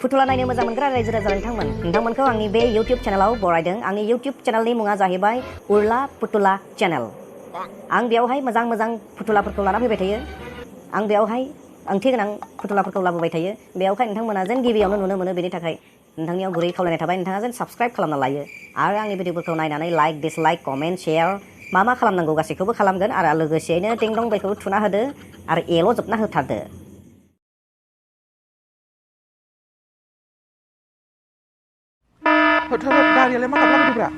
फुटुला नायनो मोजां मोनग्रा रायजो राजा नोंथांमोनखौ आंनि बे YouTube चेनेलाव बरायदों। आंनि YouTube चेनेलनि मुङा जाहैबाय उर्ला पुतुला चैनल। आं बेयावहाय मोजां फुटुलाफोरखौ लाना फैबाय थायो। आं बेयावहाय ओंथि गोनां फुटुलाफोरखौ लाबोबाय थायो। बेयावहाय नोंथांमोना जेन गिबियावनो नुनो मोनो बेनि थाखाय नोंथांनियाव गुरै खावलायनाय थाबाय नोंथाङा जेन साबस्क्राइब खालामना लायो आरो आंनि भिडिअफोरखौ नायनानै लाइक डिसलाइक कमेन्ट शेयार मा खालामनांगौ गासैखौबो खालामगोन आरो लोगोसेयैनो टिं दं बेखौ थुना होदो आरो एल' जोबना होथारदो। गारियालाय मा लाबोदोब्रा?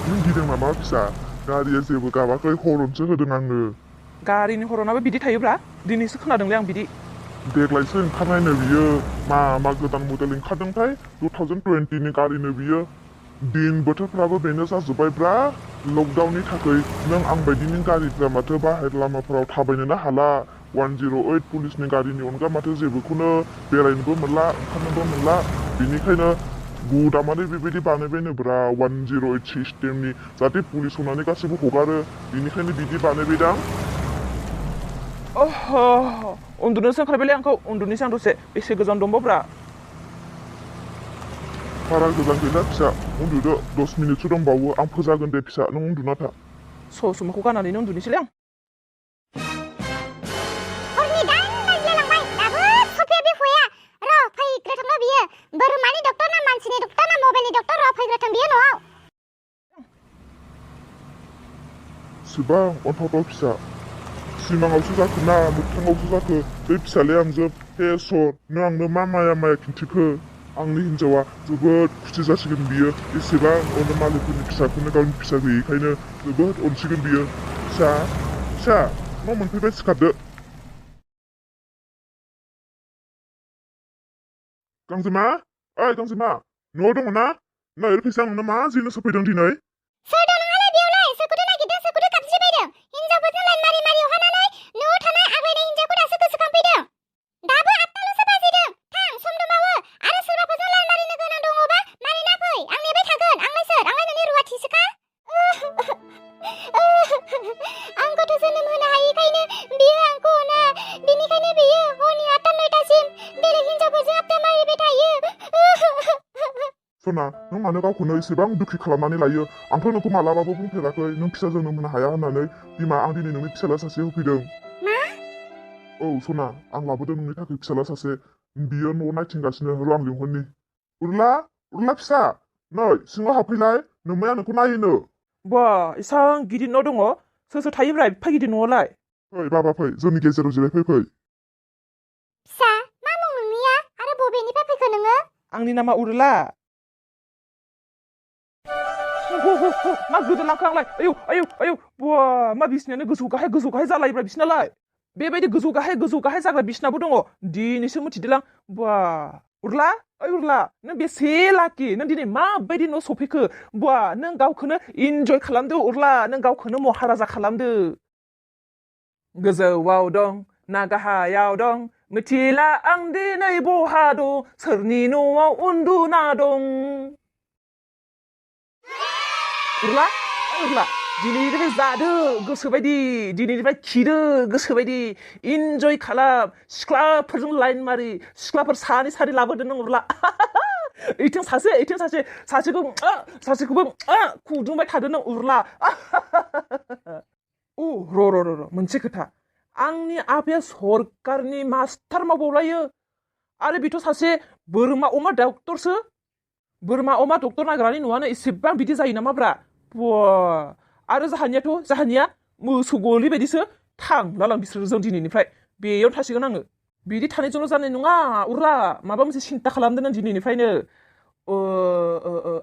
नों गिदों नामा फिसा? गारिया जेबो गाबाखै, हरनसो होदों आङो। गारिनि हरनाबो बिदि थायोब्रा? दिनैसो खोनादोंलै आं बिदि। देग्लायसो ओंखारनायनो बियो। मा गोदान मडेल ओंखारदोंथाय 2020नि गारिनो बियो। दिन बोथोरफ्राबो बेनो जाजोब्बायब्रा। लकडाउननि थाखाय नों आं बायदिनि गारिफ्रा माथो बाहेर लामाफोराव थाबायनोनो हाला। 108 पुलिसनि गारिनि अनगा माथो जेबोखौनो बेरायनोबो मोनला, ओंखारनोबो मोनला। बेनिखायनो गुदामानै बेबायदि बानायबायनो ब्रा 108 सिस्टेमनि, जाहाथे पुलिस होनानै गासैबो हगारो। बेनिखायनो बिदि बानायबायदां। उन्दुनोसो ओंखारबायलै आंखौ। उन्दुनोसै आं दसे। बेसे गोजान दंबावब्रा? बारा गोजान गैला फिसा, उन्दुदो। 10 मिनिटसो दंबावो। आं फोजागोन दे फिसा, नों उन्दुना था। समाखौ गाननानैनो उन्दुनोसैलै आं। हरनि 8 बाजिलायलांबाय, दाबो सफैया बेफवाया। र' फैग्रोथोंल' बियो। बोरमानि डक्टर ना मानसिनि डक्टर ना मबाइलनि डक्टर, र' फैग्रोथों बियो न'आव। सिबां अन्थाव फिसा, सिमाङावसो जाखो ना मोगथाङावसो जाखो बे फिसालाया आंजों? हे सर, नों आंनो मा माया खिन्थिखो? आंनि हिन्जावा जोबोद खुसि जासिगोन बियो। एसेबां अनो मालिकफोरनि फिसाखौनो गावनि फिसा गैयैखायनो जोबोद अनसिगोन बियो। फिसा न' मोनफैबाय, सिखारदो। गांजेमा, ओइ गांजेमा, न'आव दङ ना? नै फैसा नोंनो मा जिनिस होफैदों दिनै? सोर दं नोंहालाय बेयावलाय? सोरखौथो नागिरदों, सोरखौथो गाबज्रि फैदों? हिन्जावफोरजों लाइन मारि अहानानै न'आव थानाय आग्लायनाय हिन्जावखौ दासो गोसोखांफैदों। दाबो 8थाल'सो बाजिदों। थां, सम दंबावो। आरो सोरबाफोरजों लाइन मारिनो गोनां दङबा मारिना फै। आं नेबाय थागोन। आंलाय सोर? आंलाय नोंनि रुवाथिसोखा। आंखौथ' जोनोम होनो हायिखायनो बियो आंखौ अना। बिनिखायनो बियो हरनि 8टा 9टासिम बेलेग हिन्जावफोरजों आबदा मारिबाय थायो। सना, नों मानो गावखौनो एसेबां दुखु खालामनानै लायो? आंथ' नोंखौ मालाबाबो बुंफेराखै नों फिसा जोनोम होनो हाया होननानै। बिमा, आं दिनै नोंनि फिसाला सासे होफैदों। मा? औ सना, आं लाबोदों नोंनि थाखाय फिसाला सासे। बियो न' नायथिंगासिनो, र' आं लिंहरनि। उर्ला फिसा, नै सिङाव हाबफैलाय, नोंमाया नोंखौ नायोनो। बा, इसां गिदिर न' दङ? सोर थायोब्रा एफा गिदिर न'आवलाय? फै बाबा फै, जोंनि गेजेराव जिरायफै। फिसा, मा मुं नोंनिया? आरो बबेनिफ्राय फैखो नोङो? आंनि नामा उर्ला। मा गोदोलांखो आंलाय? आयौ, बा, मा बिसिनायानो गोजौ गाहाय जालायोब्रा बिसिनालाय। बेबायदि गोजौ गाहाय जाग्रा बिसिनाबो दङ। दिनैसो मिथिदोलां। बा, उर्ला, ओइ उर्ला, नों बेसे लाखि? नों दिनै माबायदि न' सफैखो? बा, नों गावखौनो इन्जय खालामदो उर्ला, नों गावखौनो महाराजा खालामदो। गोजौआव दं ना गाहायाव दं, मिथिला आं दिनै बहा दं, सोरनि न'आव उन्दुना दं। उर्ला, दिनैनिफ्राय जादो गोसोबायदि, दिनैनिफ्राय खिदो गोसोबायदि, इन्जय खालाम। सिख्लाफोरजों लाइन मारि, सिख्लाफोर सानै लाबोदो नों उर्ला। इथिं सासे, सासेखौबो खुदुंबाय थादो नों उर्ला। र' मोनसे खोथा। आंनि आफाया सरकारनि मास्टार मावबावलायो। आरो बेथ' सासे बोरमा अमा डक्टरसो। बोरमा अमा डक्टर नागिरनानै न'आनो एसेबां बिदि जायो नामाब्रा? बा, आरो जाहानिया मोसौ गलि बायदिसो। थांलां बिसोरजों दिनैनिफ्राय। बेयाव थासिगोन आङो। बिदि थानायजोंल' जानाय नङा उर्ला, माबा मोनसे सिन्था खालामदो नों दिनैनिफ्रायनो।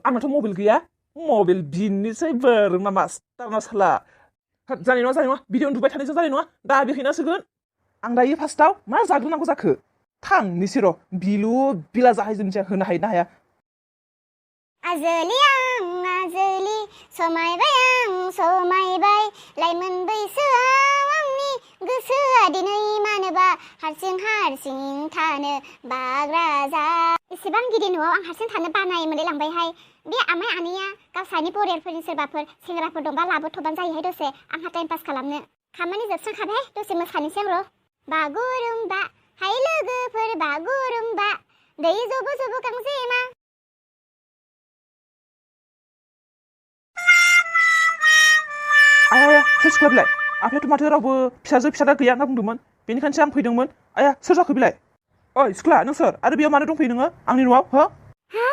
आंनाथ' मबाइल गैया। मबाइल बिननोसै बोरमा मास्टारनाव साला। जानाय नङा, बिदि उन्दुबाय थानायजों जानाय नङा। दा बेहैनांसिगोन। आं दायो फार्स्टआव मा जाग्रोनांगौ जाखो? थांनोसै र', बिलु बिला जाहैजों होनो हायो ना हाया? आजोलि समायबाय आं समायबाय, लाइमोन बैसोआव आंनि गोसोआ दिनै मानोबा हारसिं थानो बाग्रा जा। एसेबां गिदिर न'आव आं हारसिं थानो बानाय मोनलायलांबायहाय। बे आमाय आनैया गावसानि परियालफोरनि सोरबाफोर सेंग्राफोर दंबा लाबोथ'बानो जायोहाय दसे, आंहा टाइम पास खालामनो। खामानि जोबस्रांखाबाय, दसे मोसानोसै आं र'। बागुरुम्बा हाय लोगो दै जबो गांसे मा आया सोर सिख्ला बिलाय आफायाथ' माथो रावबो फिसाजो गैया होनना बुंदोंमोन बेनिखायनोसो आं फैदोंमोन आया सोर जाखो बिलाय ओइ सिख्ला नों सोर आरो बेयाव मानो दंफैयो नोङो आंनि न'आव हो हा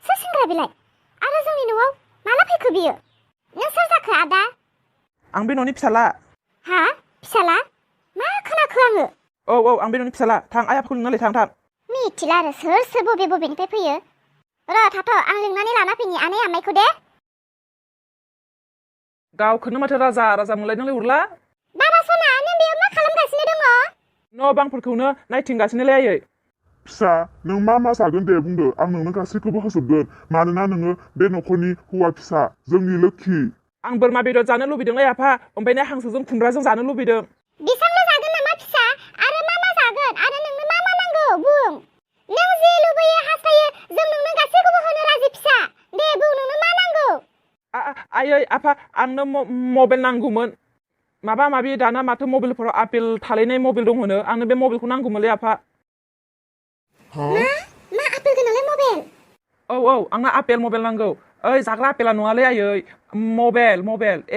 सोर सेंग्रा बिलाय आरो जोंनि न'आव माला फैखो बियो नों सोर जाखो आदा आं बे न'नि फिसाला हा फिसाला मा खोनाखो आङो औ आं बे न'नि फिसाला थां आयाखौ लिंनानै थां मिथिला आरो सोर बबेनिफ्राय फैयो र' थाथ' आं लिंनानै लाना फैनि आनै आमाइखौ दे गावखौनो माथो राजा मोनलायदोंलै उरला बाबा सना नों बेयाव मा खालामगासिनो दङ न' बांफोरखौनो नायथिंगासिनोलै आयै फिसा नों मा जागोन दे बुंदो आं नोंनो गासैखौबो होजोबगोन मानोना नोङो बे न'खरनि हौवा फिसा जोंनि लोखि आं बोरमा बेदर जानो लुबैदोंलै आफा ओमफ्राय हांसोजों खुमब्राजों जानो लुबैदों बेसांल' जागोन नामा फिसा आरो मा जागोन आरो नोंनो मा नांगौ बुं नों जे लुबैयो हास्थायो जों नोंनो गासैखौबो होनो राजि फिसा दे बुं नोंनो मा नांगौ आयै आफा आंनो मबाइल नांगौमोन माबा माबि दाना माथो मबाइलफोराव आपेल थालायनाय मबाइल दं होनो आंनो बे मबाइलखौ नांगौमोनलै आफा मा आपेल गोनांलाय मबाइल औ आंनो आपेल मबाइल नांगौ ओइ जाग्रा आपेला नङालै आयै मबाइल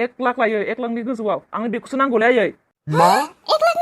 1 लाख लायो 1 लाखनि गोजौआव आंनो बेखौसो नांगौलै आयै मा 1 लाखनि